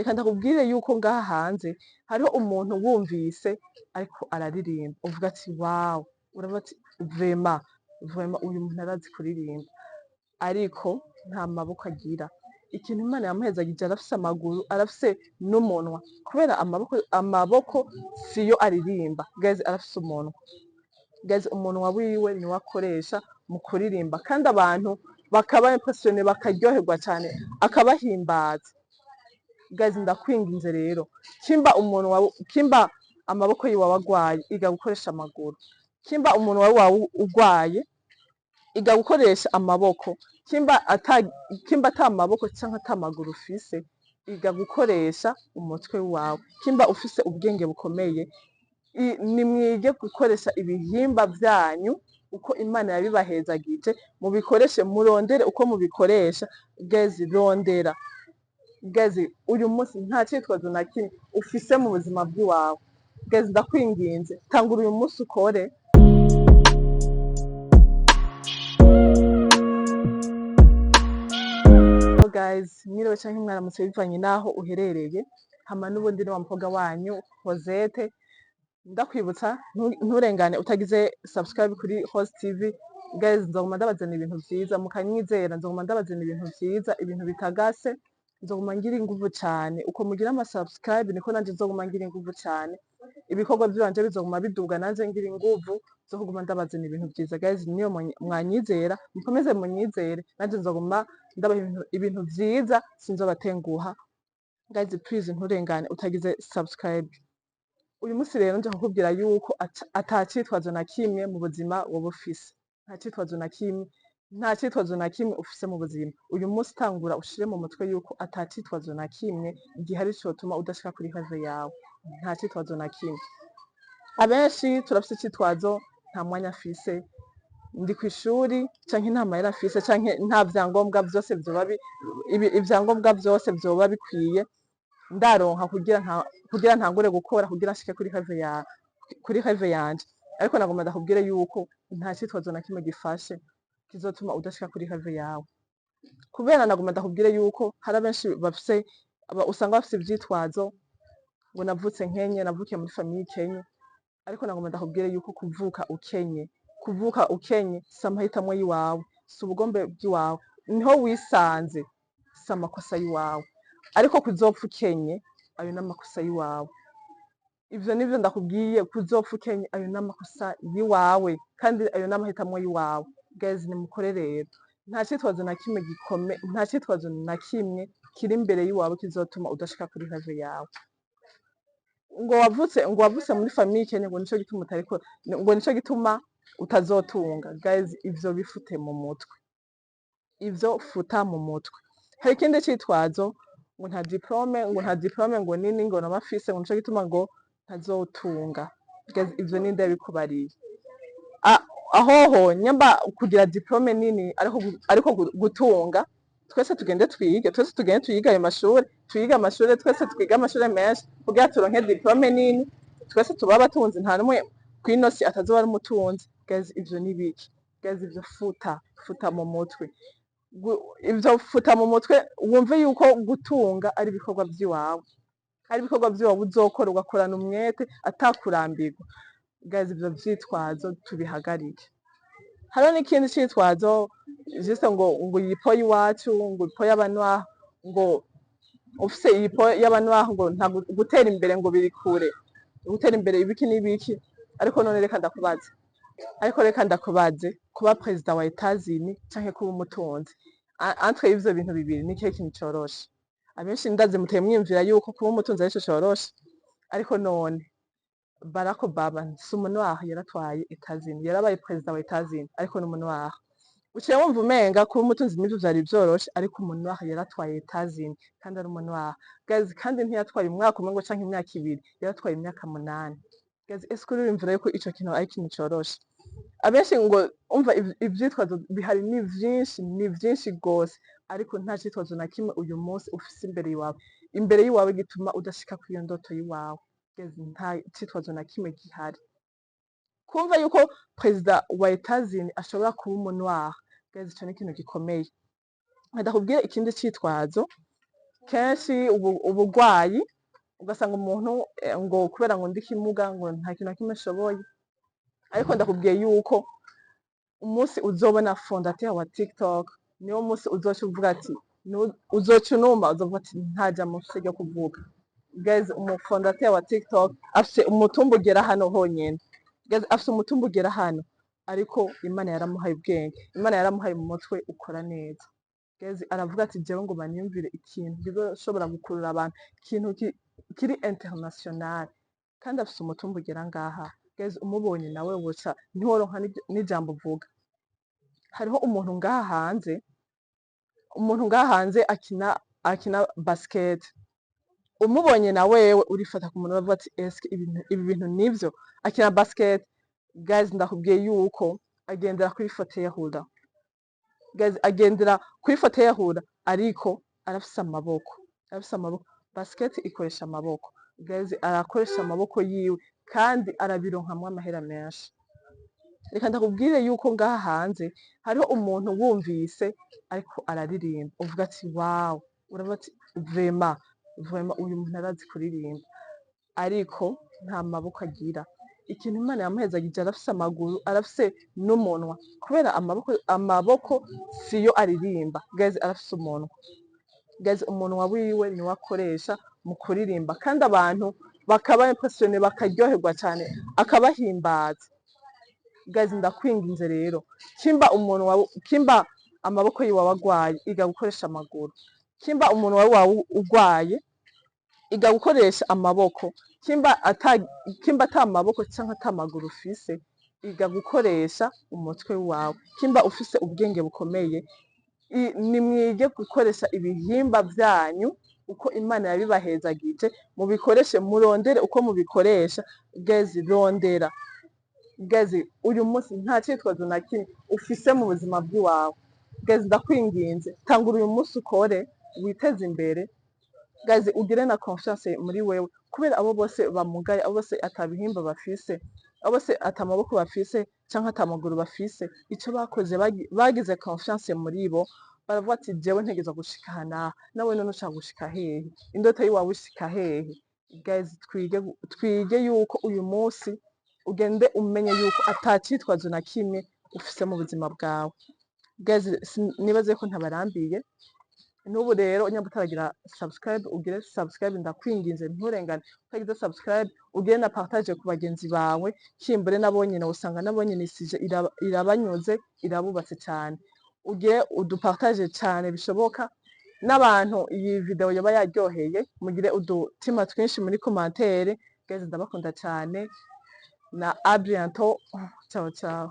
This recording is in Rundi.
Reka ndakubwire yuko ngaha hanze hariho umuntu wumvise ariko araririmba, uvuga ati: "Wow", uravuga ati: "Vraiment, vraiment, uyu muntu arazi kuririmba", ariko nta maboko agira. Ikintu Imana yamuhezagije, arafise amaguru, arafise n'umunwa. Kubera amaboko siyo aririmba, guys. Arafise umunwa, guys. Umunwa wiwe niwo akoresha mu kuririmba, kandi abantu bakaba impressionnés, bakaryoherwa cyane, akabahimbaza. Guys, ndakwinginze rero, kimba umunwa, kimba amaboko yiwe agwaye, iga gukoresha amaguru. Kimba umunwa wawe ugwaye, iga gukoresha amaboko. Kimba ata maboko canke ata maguru ufise, iga gukoresha umutwe wawe. Kimba ufise ubwenge bukomeye, nimwige gukoresha ibihimba vyanyu uko Imana yabibahezagije, mubikoreshe, murondere uko mubikoresha. Guys, rondera. Guys, uyu munsi nta citwazo na kimwe ufise mu buzima bw'iwawe. Guys, ndakwinginze, tangura uyu munsi ukore. Hello guys, mwiriwe canke mwaramutse bivanye naho uherereye. Hama n'ubundi ni wa mukobwa wanyu Rosette. Ndakwibutsa, nturengane utagize subscribe kuri Host TV. Guys, nzoguma ndabazana ibintu vyiza, mukanyizera. Nzoguma ndabazana ibintu vyiza, ibintu bitagase. Nzoguma ngira inguvu cane. Uko mugira ama subscribe, niko nanje nzoguma ngira inguvu cane. Ibikorwa vyanje bizoguma biduga, nanje ngira inguvu zo kuguma ndabazana ibintu vyiza. Guys, niyo mwanyizera, mukomeze munyizere, nanje nzoguma ndabaha ibintu vyiza, sinzobatenguha. Guys, please, nturengane utagize subscribe. Uyu munsi rero nje kukubwira yuko ata citwazo na kimwe mu buzima woba ufise. Nta citwazo na kimwe, nta citwazo na kimwe ufise mu buzima. Uyu munsi tangura ushire mu mutwe yuko ata citwazo na kimwe gihari cotuma udashika kuri rêve yawe. Nta citwazo na kimwe. Abenshi turafise icitwazo: nta mwanya mfise, ndi kw'ishuri, canke nta mahera mfise, canke nta vyangombwa vyose vyoba ivyangombwa vyose vyoba bikwiye ndaronka kugira ntangure gukora, kugira nshike kuri rêve yanje. Ariko nagomba ndakubwire yuko nta citwazo na kimwe gifashe kizotuma udashika kuri rêve yawe. Kubera nagomba ndakubwire yuko hari abenshi bafise usanga bafise ivyitwazo ngo navutse nkenye, navukiye muri famille ikenye. Ariko nagomba ndakubwire yuko kuvuka ukenye si amahitamo y'iwawe, si ubugombe bw'iwawe, niho wisanze, si amakosa y'iwawe. Ariko kuzopfa ukenye, ayo n'amakosa y'iwawe. Ivyo nivyo ndakubwiye: kuzopfa ukenye, ayo n'amakosa y'iwawe, kandi ayo n'amahitamo y'iwawe. Guys, nimukore rero. Nta citwazo na kimwe gikome, nta citwazo na kimwe kiri imbere y'iwawe kizotuma udashika kuri rêve yawe. Ngo wavutse muri famille ikenye, ngo nico gituma utariko, ngo nico gituma utazotunga. Guys, ivyo bifute mu mutwe, ivyo futa mu mutwe. Hari ikindi citwazo ngo nta diplôme, ngo nta diplôme ngo nini ngo noba mfise, ngo nico gituma ngo ntazotunga. Guys, ivyo ninde yabikubariye? Ahoho nyamba kugira diplôme nini, ariko gutunga, twese tugende twige, twese tugende tuyige ayo mashure, twige amashure, twese twige amashure menshi kugira turonke diplôme nini, twese tuba abatunzi. Nta n'umwe kw'ino si atazoba ari umutunzi. Guys, ivyo ni biki? Guys, ivyo futa, futa mu mutwe. Ivyo futa mu mutwe, wumve yuko gutunga ari ibikorwa vy'iwawe, ari ibikorwa vy'iwawe uzokora, ugakorana umwete atakurambirwa. Guys, ivyo vyitwazo tubihagarike. Hariho n'ikindi citwazo juste ngo iyi peau y'iwacu, ngo peau y'abanoir, ngo ufise iyi peau y'abanoir, ngo nta gutera imbere, ngo biri kure gutera imbere, ibiki n'ibiki. Ariko none reka ndakubaze, ariko reka ndakubaze, kuba perezida wa Etats-Unis canke kuba umutunzi, entre ivyo bintu bibiri, ni ikihe kintu coroshe? Abenshi ndazi muteye mwiyumvira yuko kuba umutunzi arico coroshe. Ariko none Barack Obama si umunoir? Yaratwaye Etats-Unis, yarabaye perezida wa Etats-Unis, ariko ni umunoir. Uciye wumva umenga kuba umutunzi nivyo vyari vyoroshe, ariko umunoir yaratwaye Etats-Unis kandi ari umunoir. Guys, kandi ntiyatwaye umwaka umwe ngo canke imyaka 2, yaratwaye imyaka 8. Guys, ese uriyumvira yuko ico kintu ari ikintu coroshe? Abenshi ngo umva, ivyitwazo bihari ni vyinshi, ni vyinshi gose, ariko nta citwazo na kimwe uyu munsi ufise imbere y'iwawe gituma udashika kw'iyo ndoto y'iwawe. Guys, nta citwazo na kimwe gihari. Kumva yuko perezida wa Etats-Unis ashobora kuba umunoir, guys, ico ni ikintu gikomeye. Ndakubwire ikindi citwazo. Kenshi ubugwayi, ugasanga umuntu ngo kubera ngo ndi kimuga, ngo nta kintu na kimwe nshoboye. Ariko ndakubwiye yuko umunsi uzobona fondateur wa TikTok, niwo munsi uzoca uvuga ati uzoca unuma, uzovuga ati nta jambo mfise ryo kuvuga. Guys, umufondateur wa TikTok afise umutumba ugera hano honyene. Guys, afise umutumba ugera hano, ariko Imana yaramuhaye ubwenge, Imana yaramuhaye mu mutwe ukora neza. Guys, aravuga ati jewe ngo baniyumvire ikintu kizoshobora gukurura abantu, ikintu kiri international, kandi afise umutumba ugera ngaha. Guys, umubonye nawe woca ntiworonka n'ijambo uvuga. Hariho umuntu ngaha hanze, umuntu ngaha hanze akina basket. Umubonye na wewe urifata ku muntu, uravuga ati eske ibi bintu nivyo? Akina basket. Guys, ndakubwiye yuko agendera kuri fauteuil roulant. Guys, agendera kuri fauteuil roulant, ariko arafise amaboko, arafise amaboko. Basket ikoresha amaboko. Guys, arakoresha amaboko yiwe kandi arabironkamwo amahera menshi. Reka ndakubwire yuko ngaha hanze hariho umuntu wumvise ariko araririmba, uvuga ati wow, uravuga ati vraiment, vraiment uyu muntu arazi kuririmba, ariko nta maboko agira. Ikintu Imana yamuhezagije, arafise amaguru, arafise n'umunwa. Kubera amaboko siyo aririmba. Guys, arafise umunwa. Guys, umunwa wiwe niwo akoresha mu kuririmba, kandi abantu bakaba impressionnés, bakaryoherwa cyane, akabahimbaza. Guys, ndakwinginze rero, kimba umuntu wawe, kimba amaboko yiwe agwaye, iga gukoresha amaguru. Kimba umuntu wawe ugwaye, iga gukoresha amaboko. Kimba ata maboko canke ata maguru ufise, iga gukoresha umutwe wawe. Kimba ufise ubwenge bukomeye, nimwige gukoresha ibihimba vyanyu uko Imana yabibahezagije, mubikoreshe, murondere uko mubikoresha. Guys, rondera. Guys, uyu munsi nta citwazo na kimwe ufise mu buzima bw'iwawe. Guys, ndakwinginze, tangura uyu munsi ukore, witeze imbere. Guys, ugire na confiance muri wewe, kubera abo bose bamugaye, abo bose atabihimba bafise, abo bose atamaboko bafise canke atamaguru bafise, ico bakoze, bagize confiance muri bo, baravuga ati jewe ntegerezwa gushika aha n'aha. Nawe none ushaka gushika hehe? Indoto yiwawe ishika hehe? Guys, twige yuko uyu munsi ugende umenye yuko ata citwazo na kimwe ufise mu buzima bwawe. Guys, nibaze ko ntabarambiye. N'ubu rero nyamba utaragira subscribe, ugire subscribe, ndakwinginze, nturengane utagize subscribe. Ugire na partage ku bagenzi bawe, kimbure nabo nyene usanga nabo nyene isije irabanyuze, irabubatse cyane. Ugire udupartage cyane bishoboka n'abantu iyi video yoba yaryoheye, mugire udutima twinshi muri commentaire. Guys, ndabakunda cyane na à bientôt. Ciao ciao.